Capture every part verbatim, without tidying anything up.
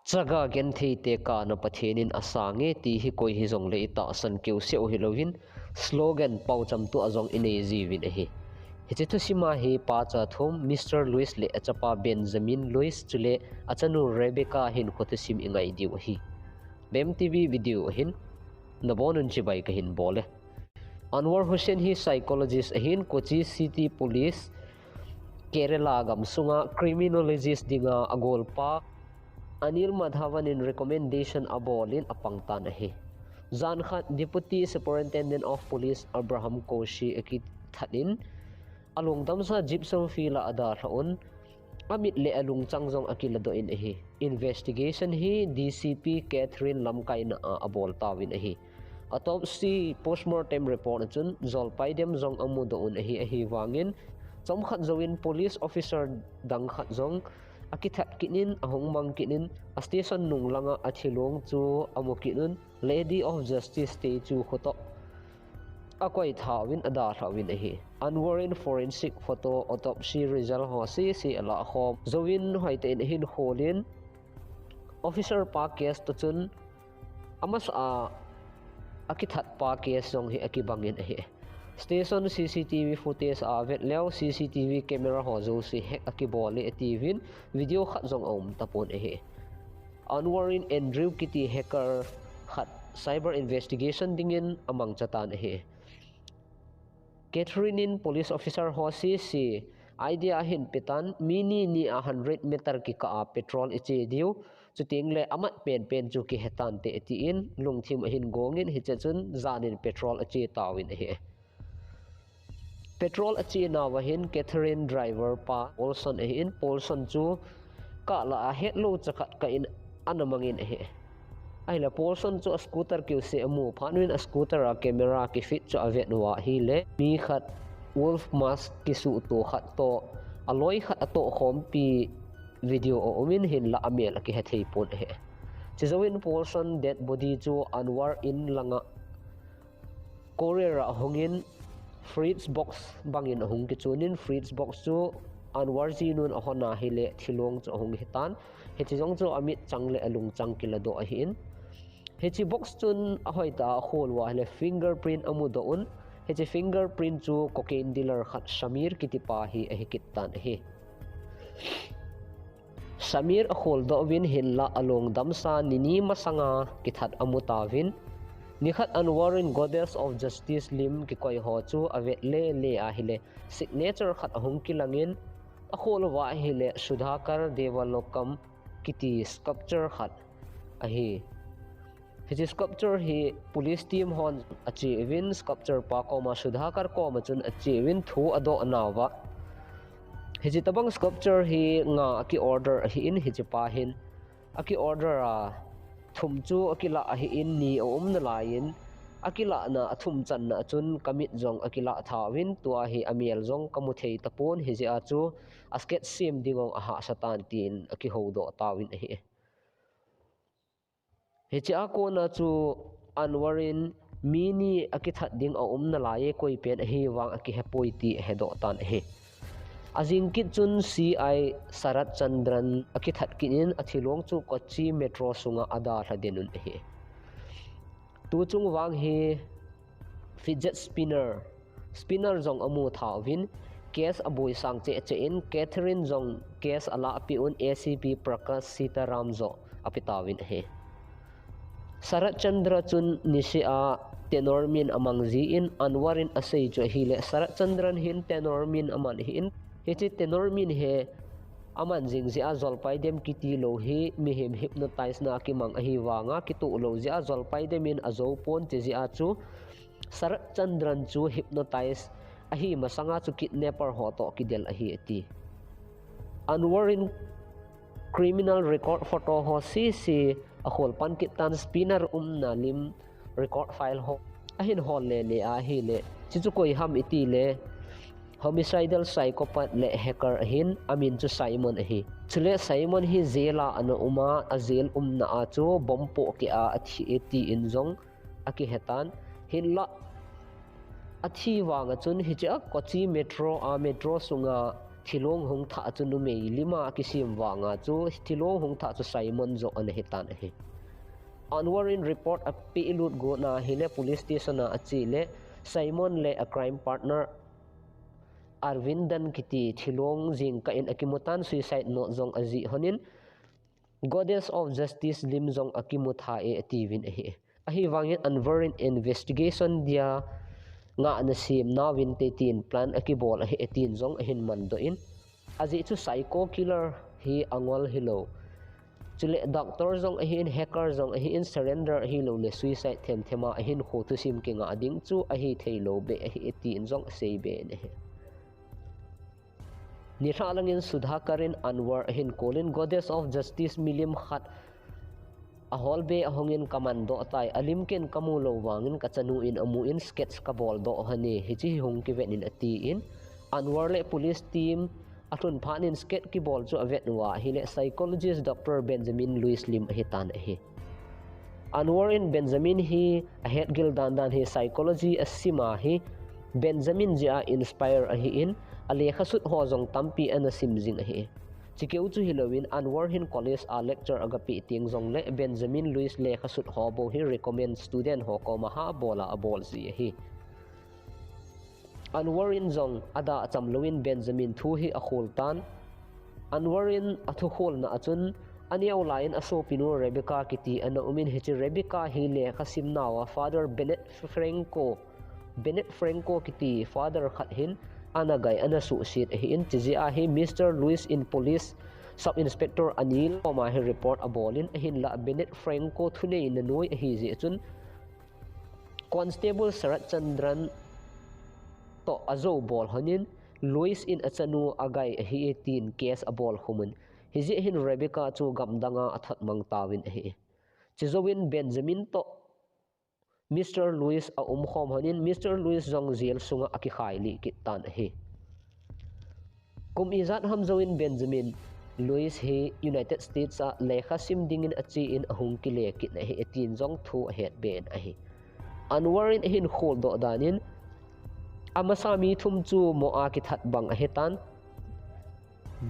Chaga genthei te kana Pathen in asang e ti hi koi hijongle i tahsan keu seh u hilouvin, slogan paucham tua jong i nei jiuvin ahi. Hiche thusim a hi pacha thum, Mister Louis le achapa Benjamin Louis chule achanu Rebecca hinkho thusim i ngai diu ahi. BEM TV video ahin, nabonun chibai kahin bol e. Anwar Hussain hi psychologist ahin, Kochi City Police, Kerala gam sunga criminologist dinga agolpa Anil Madhavan in recommendation abolin apang tan ahi. Jan khat Deputy Superintendent of Police Abraham Koshi akithat in, alungdamsa Gypsum Field a adalha un, amit le alungchang jong akiladoh in ahi. Investigation hi DCP Catherine lamkaina a abol tauvin ahi. Autopsy postmortem report a chun jolpai dem jong amudoh un ahi, ahivangin chomkhat jouvin police officer dang khat jong akithat kit in, ahung mang kit in, a station nung langa athilong chu amu kit un, Lady of Justice statue khu toh akoi thauvin adalhauvin ahi. Anwar in forensic photo autopsy result ho sese alah khom jouvin hoitah in ahin kholin, officer pa case toh chun amasa a akithat pa case jong hi akibangin ahi. Station CCTV footage a avet leu, CCTV camera ho jouse hack akibol e atiuvin, video khat jong aum tapon ahi. Anwar in Andrew kiti hacker khat cyber investigation dingin amangcha tan ahi. Catherine in police officer ho sese idea ahin petan, mi ni ni a hundred meter kikah a patrol iche diu, chuteng le amat penpen chu kihetante atin, lungthim ahin gongin hiche chun janin patrol ache tauvin ahi. Patrol ache nauva hin Catherine driver pa Paulson ahin, Paulson chu kah lah a hetlou chakhat kah in ana mangin ahi. Ahile Paulson chu a scooter keuse amu phat uvin a scooter a camera kifit chu avet uva ahile mi khat wolf mask kisuhto khat toh aloi khat atoh khompi video aumin hinlah amel akihethei pon ahi. Chujouvin Paulson dead body chu Anwar in langa courier a ahungin fridge box bangin ahung kichunin fridge box chu Anwar jinun ahon ahile thilong chu ahung hitan. Hiche jong chu amit chang le alungchang kiladoh ahin. Hiche box chun ahoitah a akhol uva ahile fingerprint amudoh un. Hiche fingerprint chu cocaine dealer khat Samir kitipa hi ahi kit tan ahi. Samir akholdoh uvin hinlah alungdamsa ni ni masanga kithat amu tauvin. Nikhat Anwar in Goddess of Justice lim kikoi ho chu avet lele ahile signature khat ahung kilangin akhol uva ahile Sudhakar Devalokam kiti sculptor khat ahi. Hiche sculptor hi police team hon ache uvin sculptor pa koma Sudhakar koma chun ache uvin thu adoh nauva. Hiche tabang sculptor hi nga aki order ahin hiche pa hin aki order a thum chu akilah ahin ni aum nalaiyin akilahna athum channa a chun kamit jong akilah thauvin tua hi amel jong kamu thei tapon hijeh a chu a sketch sem ding jong ahahsa tan tin akihoudoh tauvin ahi. Hiche a kona chu Anwar in mi ni akithat ding aum nalaiye koi pen ahivang akihepoi ti ahedoh tan ahi. Ajing kit chun CI Sarat Chandran akithat kit in athilong chu Kochi metro sunga adalha den un ahi. Tuchung vang hi fidget spinner, spinner jong amu thauvin case aboi sang cheh cheh in Catherine jong case alahpeh un ACP Prakash Sitaram joh ape tauvin ahi. Sarat Chandra chun niseh a Tenormin amang jin Anwar in asei chu ahile Sarat Chandran hin Tenormin aman ahin hiche Tenormin hi aman jing jeh a jolpai dem kiti lou hi mihem hypnotize na kimang ahivanga kitoh lou jeh a jolpai dem in ajou pon ti jeh a chu Sarat Chandran chu hypnotize ahi masanga chu kidnapper ho toh kidel ahi ati. Anwar in criminal record photo ho sese akhol pan kit tan spinner umna lim record file ho ahin hol lele ahile chuchu koi ham itile homicidal psychopath le hacker ahin amin chu Simon ahi. Chule Simon hi jail a ana uma a jail umna a chu bomb pohkeh a athi ati in jong akihetan hinlah athi vanga chun hiche a Kochi metro a metro sunga thilong hung thah chu numei lima akisem vanga chu thilong hung thah chu Simon joh ana hitan ahi. Anwar in report apeh lut got na ahile police station a ache le Simon le a crime partner Arvindan kiti thilong jingkah in akimutan suicide note jong ajih lhonin Goddess of Justice lim jong akimu tha e atiuvin ahi. Ahivangin Anwar in investigation dia ngahna sem nauvin te tin plan akibol ahi atin jong ahin mandoh in. Ajeh chu psycho killer hi angol hilou. Chule doctor jong ahin, hacker jong ahin, surrender ahilou le suicide themthem a ahinkho thusim kingah ding chu ahi theilou beh ahi atin jong asei be in ahi. Nilhah langin Sudhakar in Anwar ahin kolin Goddess of Justice milim khat ahol be ahungin kamandoh tai, alim ken kamu lou vangin kachanu in amun sketch kabol doh lhon e, hiche hi hung kiven in atin, Anwar le police team alhun phat in sketch kibol chu avet uva ahile psychologist Doctor Benjamin Lewis lim ahitan ahi. Anwar in Benjamin hi ahet gil dandan hi psychology asim ahi, Benjamin jeh a inspire ahin, alekha sut ho jong tampi ana sim jing ahi. Chukeu chu hilouvin Anwar hin college a lecture agapeh teng jongle Benjamin Lewis lekha sut ho bou hi recommend student ho koma ha bol a abol ji ahi. Anwar in jong adah cham louvin Benjamin thu hi akhol tan. Anwar in athukholna a chun aneo lai in asopinu Rebecca kiti ana umin hiche Rebecca hi lekha simnauva Father Bennett Franco, Bennett Franco kiti father khat hin ana gai ana suhset ahin, chujeh a hi Mister Lewis in police sub inspector Anil koma hi report abolin ahinlah Bennett Franco thuneina noi ahi jeh chun Constable Sarat Chandran toh ajou bol lhonin Lewis in achanu agai ahi e tin case abol khumin. Hijeh hin Rebecca chu gamdanga athot mang tauvin ahi. Chujouvin Benjamin toh Mister Lewis aum khom lhonin Mister Lewis jong jail sunga akikhai lih kit tan ahi. Kum ijat ham jouvin Benjamin Lewis hi United States a lekha sim dingin achen ahung kile kit ahi atin jong thu ahet be in ahi. Anwar in ahin kholdoh danin amasa mi thum chu mo a kithat bang ahitan.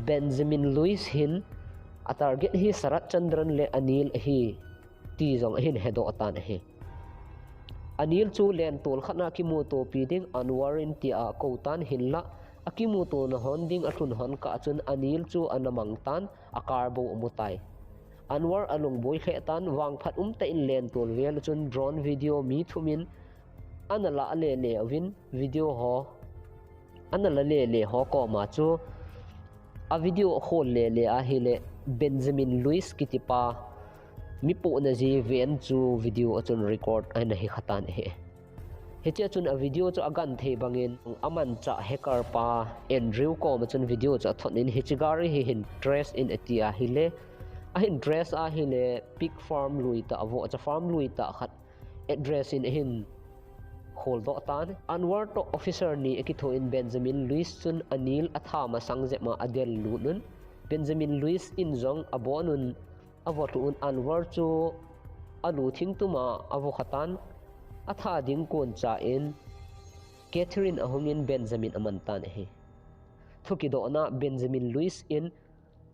Benjamin Lewis hin a target hi Sarat Chandran le Anil ahi ti jong ahin hedoh tan ahi. Anil chu lentol khat a kimutopi ding Anwar in tia akou tan hinlah akimutona hon ding alhun hon kah chun Anil chu ana mang tan a car bou amu tai. Anwar alungboi lheh tan vangphat umtah in lentol vel chun drone video mi thum in ana la lele uvin video ho ana la lele ho koma chu a video akhol lele ahile Benjamin Lewis kitipa mi pohna ji ven chu video a chun record ana hi khatan ahi. Hiche a chun a video chu agan thei bangin amanchah hacker pa Andrew koma chun video chu athot in hiche gari hi hin trace in ati ahile ahin trace ahile pig farm lui tah avohcha farm lui tah khat address in ahin kholdoh tan. Anwar toh officer ni akitho in Benjamin Lewis chun Anil atha masang jep ma adel lut un. Benjamin Lewis in jong abon un avoh lhu un Anwar chu alu thingtum a avoh khatan atha ding kon cha in Catherine ahungin Benjamin aman tan ahi. Thukidohna Benjamin Lewis in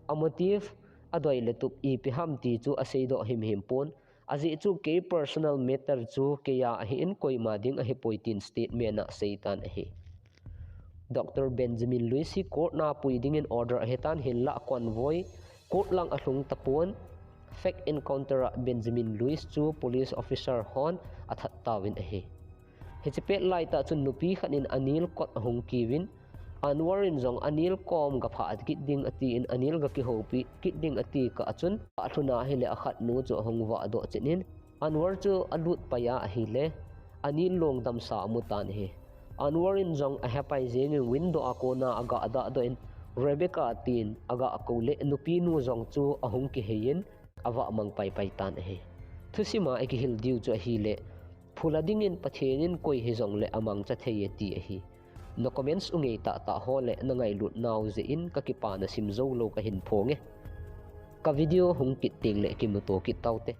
a motive adoi le tup ipi ham ti chu aseidoh himhim pon. Ajeh chu kei personal matter chu keiya ahin koima ding ahipoi tin statement a asei tan ahi. Doctor Benjamin Lewis hi court na pui dingin order ahitan hinlah convoy court lang alhung tapon. Fake encounter a Benjamin Lewis chu police officer hon athat tauvin ahi. Hiche pet laitah chun nupi khat in Anil kot ahung kiuvin, Anwar in jong Anil kom gaphah kit ding atin, Anil gakihoupi kit ding ati kah chun, alhun ahile akhatnu chu ahung vahdoh chet in, Anwar chu alut pai a ahile, Anil lungdamsa amu tan ahi. Anwar in jong ahepai jengin window a kona aga dahdoh in, Rebecca tin aga kou le, nupinu jong chu ahung kihei in, avah mang paipai tan ahi. Thusim a ikihil diu chu ahile, phula dingin Pathen in koi hijongle amangcha thei e ti ahi. Na comments u ngei tahtah ho le na ngailut nau jeh in kakipana simjoulou kahin phonge. Ka video hung kit tengle kimuto kit taute.